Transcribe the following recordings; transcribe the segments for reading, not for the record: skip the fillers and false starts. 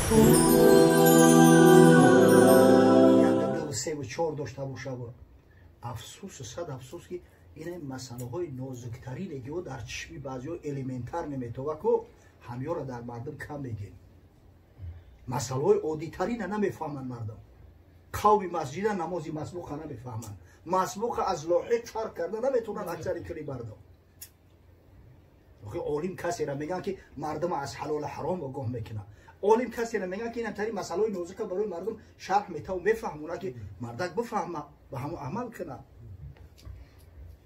Як, ду, се, чор дошта бошад. Афсӯс, сад афсӯс, ки ин масъалаҳои нозуктарине, ки дар чишми баъзиҳо элементар наметова, ку ҳамёро дар мардум кам мегирем. Масъалаҳои оддитарина намефаҳманд мардум. Қавми масҷида намози масбуқа намефаҳманд, масбуқа аз лоҳиқ фарқ карда наметавонанд аксари кили мардум. Олим касеро мегӯянд, ки мардума аз ҳалолу ҳаром огоҳ мекунад. Олим касеро мегӯянд, ки инамтари масъалаҳои нозука барои мардум шарҳ метаву мефаҳмонад, ки мардак бифаҳма, ба ҳамон амал кунад.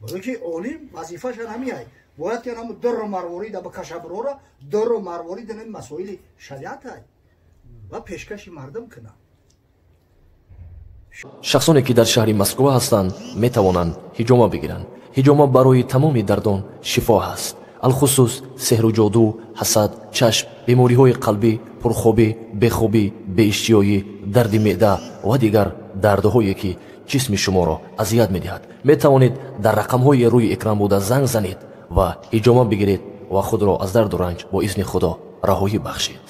Барои ки олим вазифаашан ҳамиай, бояд ки ҳамн дурру марворида бикаша, бирора дурру марворида масоили шариатай ва пешкаши мардум кунад. Шахсоне, ки дар шаҳри Москва ҳастанд, метавонанд ҳиҷома бигиранд. Ҳиҷома барои тамоми дардон шифо ҳаст, алхусус сеҳру ҷоду, ҳасад, чашм, бемориҳои қалбӣ, пурхобӣ, бехобӣ, беиштиёӣ, дарди меъда ва дигар дардҳое, ки ҷисми шуморо азият медиҳад. Метавонед дар рақамҳои рӯи экран буда занг занед ва ҳиҷома бигиред ва худро аз дарду ранҷ бо изни Худо раҳоӣ бахшед.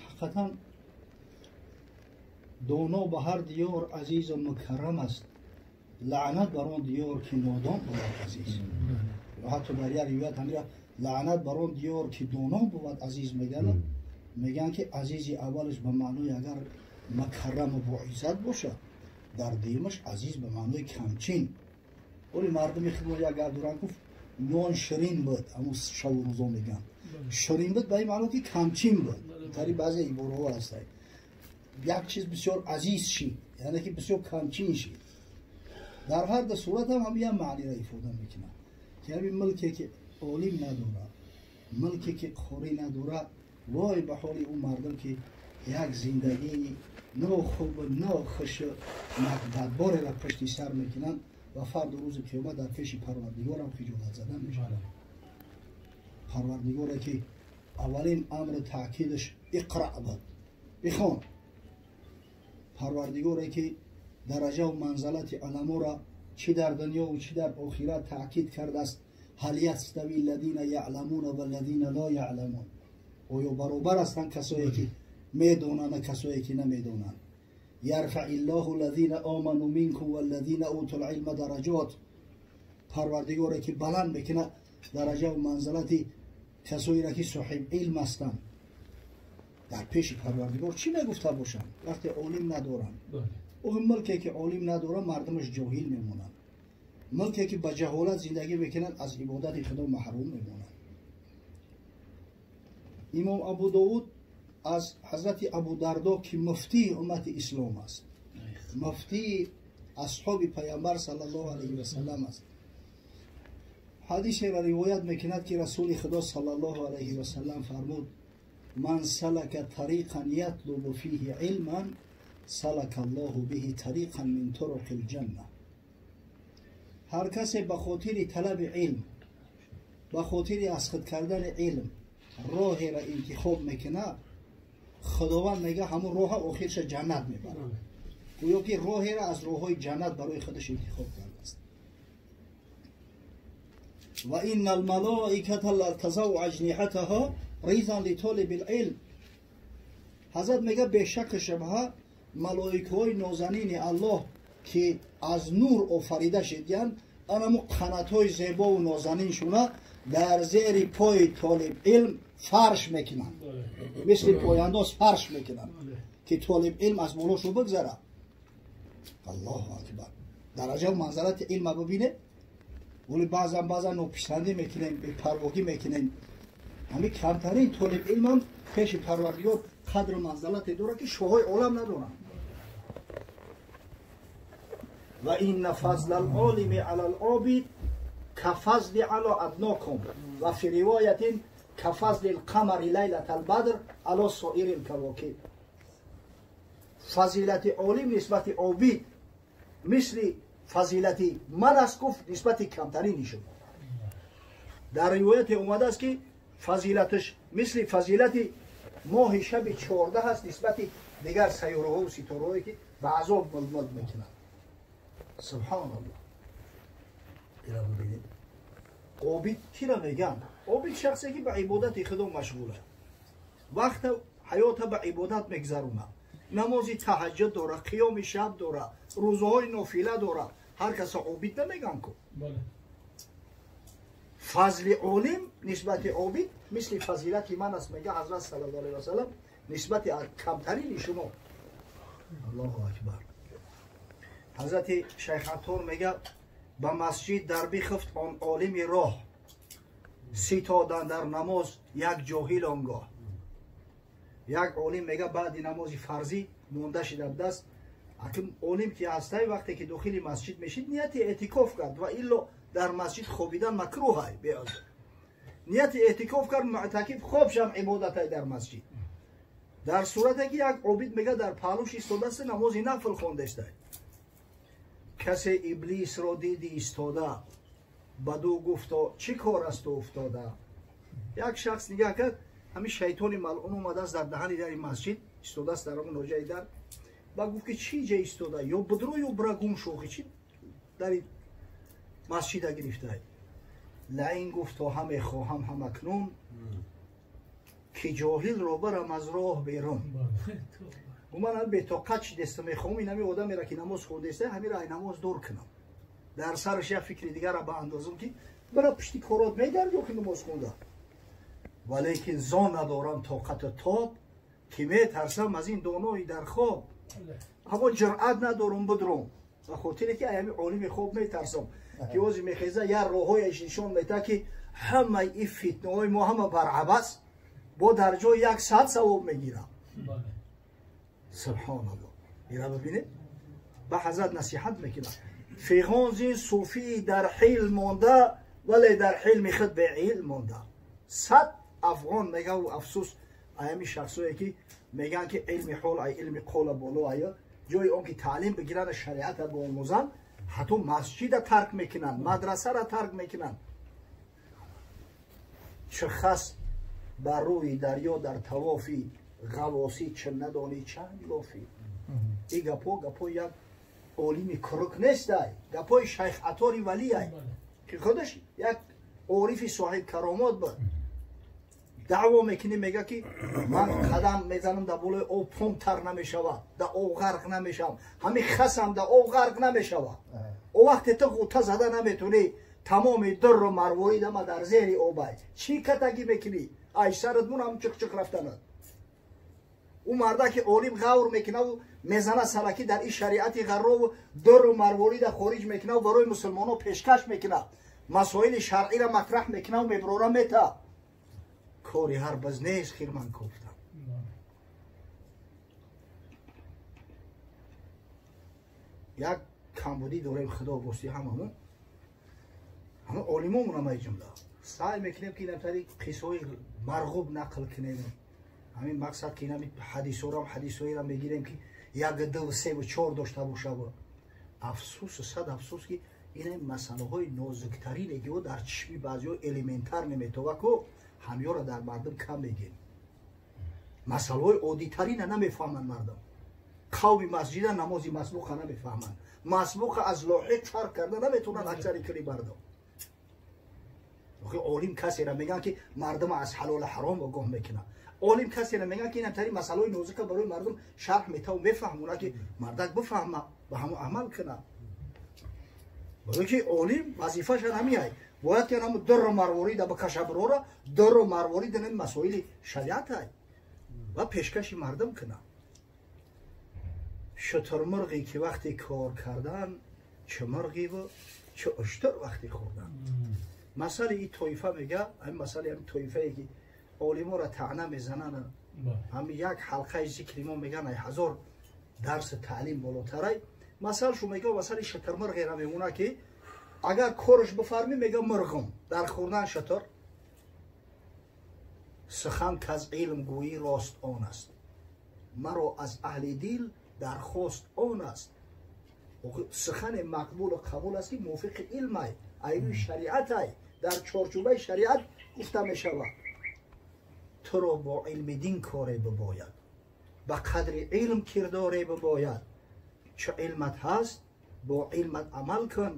Ҳақиқатан, доно ба ҳар диёр азизу мукаррам аст, лаънат бар он диёр, ки нодон бувад азиз. Ҳатто дар як ривоят ҳамира лаънат бар он диёр, ки донон бувад азиз мегӯянд. Мегӯянд, ки азизи аввалаш ба маънои агар мукарраму боиззат бошад, дар дуюмаш азиз ба маънои камчин. Оли мардуми худмо як гап доранд, гуфт: нон ширин буд, ҳамун шаву рӯзо мегӯянд, ширин буд, ба ин маъно ки камчин буд. Тари баъзе ибораҳо ҳастанд, як чиз бисёр азиз шид, яъне ки бисёр камчин шид. Дар ҳар ду сурат ҳам ҳам як маъниро ифода мекунад, ки ҳамин мулке, ки олим надорад, мулке, ки қорӣ надорад, вой ба ҳоли ӯ мардум, ки як зиндагии нохубу нохушу бадбореро пушти сар мекунанд ва фарду рӯзи қиёмат дар пеши Парвардигорам хиҷолат зада мешаванд. Парвардигоре, ки аввалин амри таъкидаш иқра буд, бихон. Парвардигоре, ки дараҷаву манзалати уламоро чӣ дар дунёву чӣ дар охират таъкид кардааст: هل يستوي الذين يعلمون والذين لا يعلمون. Оё баробар ҳастанд касое, ки медонанд, касое, ки намедонанд? يرفع الله الذين آمنوا منكم والذين أوتوا العلم درجات. Парвардигоре, ки баланд мекунад дараҷаву манзалати касоеро, ки соҳиб илм ҳастанд, дар пеши Парвардигор чӣ мегуфта бошанд, вақте олим надоранд? Ӯ мулке, ки олим надорад, мардумаш ҷоҳил мемонанд. Мулке, ки ба ҷаҳолат зиндагӣ мекунанд, аз ибодати Худо маҳрум мемонанд. Имом Абу Довуд аз ҳазрати Абу Дардо, ки муфтии уммати ислом аст, муфтии асҳоби Паямбар саллаллоҳу алайҳи васалам аст, ҳадисеро ривоят мекунад, ки Расули Худо саллаллоҳу алайҳи васалам фармуд: من سلك طريقا يطلب فيه علما سلك الله به طريقا من طرق الجنة. Ҳар касе ба хотири талаби илм, ба хотири аз худ кардани илм роҳеро интихоб мекунад, Худованд мега, ҳамун роҳа охирша ҷаннат мебарад. Гӯё ки роҳеро аз роҳҳои ҷаннат барои худаш интихоб кардааст. وإن الملائكة لتضع أجنحتها رضا لطالب العلم. Ҳазрат мега, бешакку шубҳа, малоикаҳои нозанини Аллоҳ, ки аз нур офарида шидиянд, анамо қанатҳои зебову нозаниншуна дар зери пои толиб илм фарш мекунанд, мисли пояндоз фарш мекунанд, ки толиб илм аз болошу бигзарад. Аллоҳу акбар! Дараҷаву манзалати илма бибинед. Вале баъзан баъзан нописандӣ мекунем, бепарвогӣ мекунем. Ҳамин камтарин толиб илмам пеши Парвардигор қадру манзалате дорад, ки шоҳои олам надоранд. وإن فضل العالم على العابد كفضلي على أدناكم وفي رواية كفضل القمر ليلة البدر على سائر الكواكب. Фазилати олим нисбати обид мисли фазилати ман аст, гуфт, нисбати камтарини шумо. Дар ривояте омадааст, ки фазилаташ мисли фазилати моҳи шаби 14 аст нисбати дигар сайёраҳову ситораҳое, ки ба азоб мулмул мекунанд. Субҳаналлоҳ! Ира бибинед, обид кира мегӯянд? Обид шахсе ки ба ибодати худо машғул аст, вақт ҳаёта ба ибодат мегзаронад, намози таҳаҷҷуд дора, қиёми шаб дора, рӯзаҳои нофила дора. Ҳар каса обид намеган ку. Фазли олим нисбати обид мисли фазилати ман аст, мега ҳазрат саллаллоҳу алайҳи васаллам, нисбати камтарини шумо. Аллоҳу акбар. Ҳазрати Шайх Аттор мега ба масҷид дар бихифт он олими роҳ, ситодан дар намоз як ҷоҳил онгоҳ. Як олим мега баъди намози фарзӣ монда шида даст. Аким олим ки ҳастай, вақте ки дохили масҷид мешид, нияти эътикоф кард ва илло дар масҷид хобидан макруҳай беозор. Нияти эътикоф кард, муътакиф хоб шам ибодатай дар масҷид. Дар сурате ки як обид мега дар паҳлӯш истодааст, намози нафл хондестай. Касе иблисро диди истода, баду гуфто чӣ кор аст ту уфтода? Як шахс нигаҳ кард, ҳамин шайтони малъун омадааст дар даҳани дари масҷид истодааст, дар ҳамон ноҷаи дар, ба гуфт ки чӣ ҷа истода, ё будро ё бира гум шохи, чӣ дари масҷида гирифтай? Лаин гуфт то ҳаме хоҳам ҳамакнун, ки ҷоҳилро барам аз роҳ берун. Ман бетоқат шидеста мехоҳам ин ҳами одамеро ки намоз хондеста, ҳамиро ай намоз дур кунам, дар сараш як фикри дигарро баандозам ки бира пушти корот мегард ё ки намоз хонда. Валекин зон надорам тоқату тоб, ки метарсам аз ин донои дар хоб. Ҳамо ҷуръат надорам будром, ба хотире ки ҳами олими хоб метарсам ки ози мехеза як роҳҳояш нишон медиҳад ки ҳамаи ин фитнаҳои мо ҳама баръабас, бо дар ҷои як сад савоб мегирам. Субҳоналлоҳ. Ира бибинед, ба ҳазрат насиҳат мекунад. Фиғон зин суфии дар ҳилм монда, вале дар ҳилми худ беилм монда. 100 афғон мегаву афсӯс аями шахсое ки мегӯянд ки илми ҳол ай илми қола боло ая, ҷои он ки таълим бигиранд, шариата биомӯзанд, ҳатто масҷида тарк мекунанд, мадрасара тарк мекунанд. Чӣ хас бар рӯи дарё дар тавофи ғавосӣ, чӣ надонӣ чанд лофӣ. Ин гапҳо гапҳои як олими курук нестай, гапҳои Шайх Аттори валиай ки худаш як орифи соҳиб каромот буд. Даъво мекунӣ, мега ки ман қадам мезанам дар болои об, пом тар намешавад, дар об ғарқ намешавам, ҳамин хасам дар об ғарқ намешавад. О вақте ту ғӯта зада наметунӣ, тамоми дурру марворид ама дар зери обай, чӣ катагӣ мекунӣ? Ай сарат мун ҳам чиқ-чиқ рафтанад. Ӯ марда ки олим ғавр мекунаву мезана саракӣ дар ин шариати ғаррову дурру марворида хориҷ мекунаву барои мусулмонҳо пешкаш мекунад, масоили шаръиро матраҳ мекунаву меброра мета. Кори ҳар баз нест хирман кофтам. Як камбудӣ дорем, худо бости ҳамамон, ҳама олимомон ҳамаи ҷумла саъй мекунем ки инамтари қиссаҳои марғуб нақл кунем. Ҳамин мақсад ки инами ҳадисҳорам ҳадисҳоеро мегирем ки як, ду, севу чор дошта бошаву. Афсӯсу сад афсӯс ки ин масъалаҳои нозуктарине ки дар чишми баъзиҳо элементар неметова ку, ҳамёро дар мардум кам мегирем. Масъалаҳои оддитарина намефаҳманд мардум. Қавми масҷида намози масбуқа намефаҳманд, масбуқа аз лоҳиқ фарқ карда наметавонанд аксари кули мардум. Олим касеро мегӯянд ки мардума аз ҳалолу ҳаром огоҳ мекунад. Олим касеро мегӯянд ки инамтари масъалаҳои нозука барои мардум шарҳ метаву мефаҳмонад ки мардак бифаҳма, ба ҳамон амал кунад. Барои ки олим вазифааш ҳамин ай, бояд ки ҳамон дурру марворида бикаша бирора, дурру марворида ин масоили шариат ай ва пешкаши мардум кунад. Шутурмурғе ки вақте кор кардан, чӣ мурғиву чӣ уштур вақте хӯрдан. Масъалаи ин тоифа мега, ҳамин масъалаи ҳамин тоифае ки олиморо таъна мезананд, ҳамин як ҳалқаи зикри мо меган ай ҳазор дарси таълим болотарай. Масъалашу мега масъалаи шутурмурғеро мемонад ки агар корш бифармӣ, мега мурғум дар хӯрдан шутур. Сухан каз илм гӯӣ рост он аст, маро аз аҳли дил дархост он аст. Сухани мақбулу қабул аст ки мувофиқи илмай, айни шариатай, дар чорчӯбаи шариат гуфта мешавад. Туро бо илми дин коре бибояд, ба қадри илм кирдоре бибояд. Чу илмат ҳаст, бо илмат амал кун,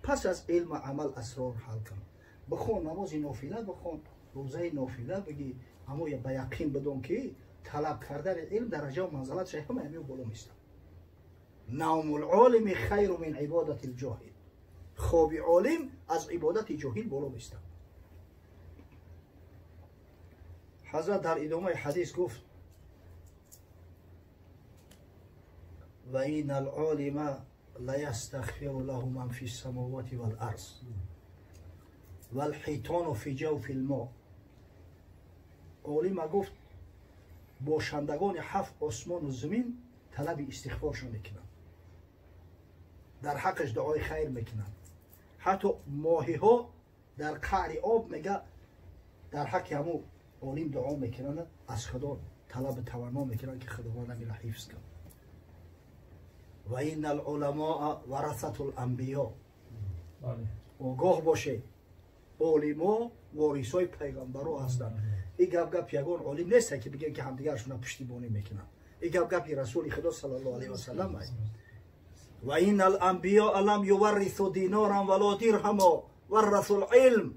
пас аз илму амал асрор ҳал кун. Бихон, намози нофила бихон, рӯзаи нофила бигӣ, аммо ба яқин бидон ки талаб кардани илм дараҷа ва манзалаташ ҳама ҳамин боло меистад. Навмул олими хайру мин ибодати лҷоҳил. Хоби олим аз ибодати ҷоҳил боло меистад. Ҳазрат дар идомаи ҳадис гуфт: ва ина алолима лаястағфиру лаҳу ман фи ссамовати валарз валҳитону фи ҷавфи лмо. Олима гуфт бошандагони ҳафт осмону замин талаби истиғфоршон мекунанд, дар ҳаққаш дуои хайр мекунанд. Ҳатто моҳиҳо дар қаъри об мега дар ҳаққи ҳамун олим дуо мекунанд, аз худо талаби таванно мекунанд ки худованд амира ҳифз кунад. Ва инна алуламоа варасату ланбиё. Огоҳ бошед, олимо ворисои пайғамбаро ҳастанд. Ин гап гап ягон олим нест ки бигӯянд ки ҳамдигаршона пуштибонӣ мекунанд. Ин гап гапи расули худо саллаллоҳу алайҳи васаллам аст. Ва инна аланбиёа лам юваррису диноран вало дирҳамо варрасу лилм.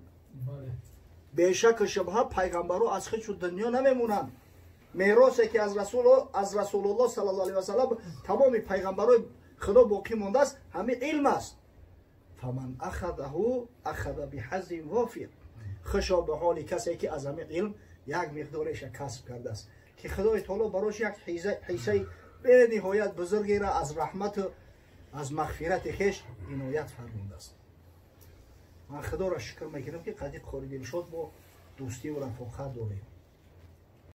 Бешаку шубҳа пайғамбаро аз худшу дунё намемонанд. Меросе ки аз расулуллоҳ саллаллоҳу алайҳи васаллам тамоми пайғамбарои худо боқӣ мондааст, ҳамин илм аст. Фаман ахадаҳу ахада биҳаззин вофир. Хушо ба ҳоли касе ки аз ҳамин илм як миқдореша касб кардааст, ки худои таоло барош як ҳиссаи бениҳоят бузургеро аз раҳмату аз мағфирати хеш иноят фармудааст. Ман худоро шукр мекунам ки қади Қори Дилшод бо дӯстиву рафоқат дорем.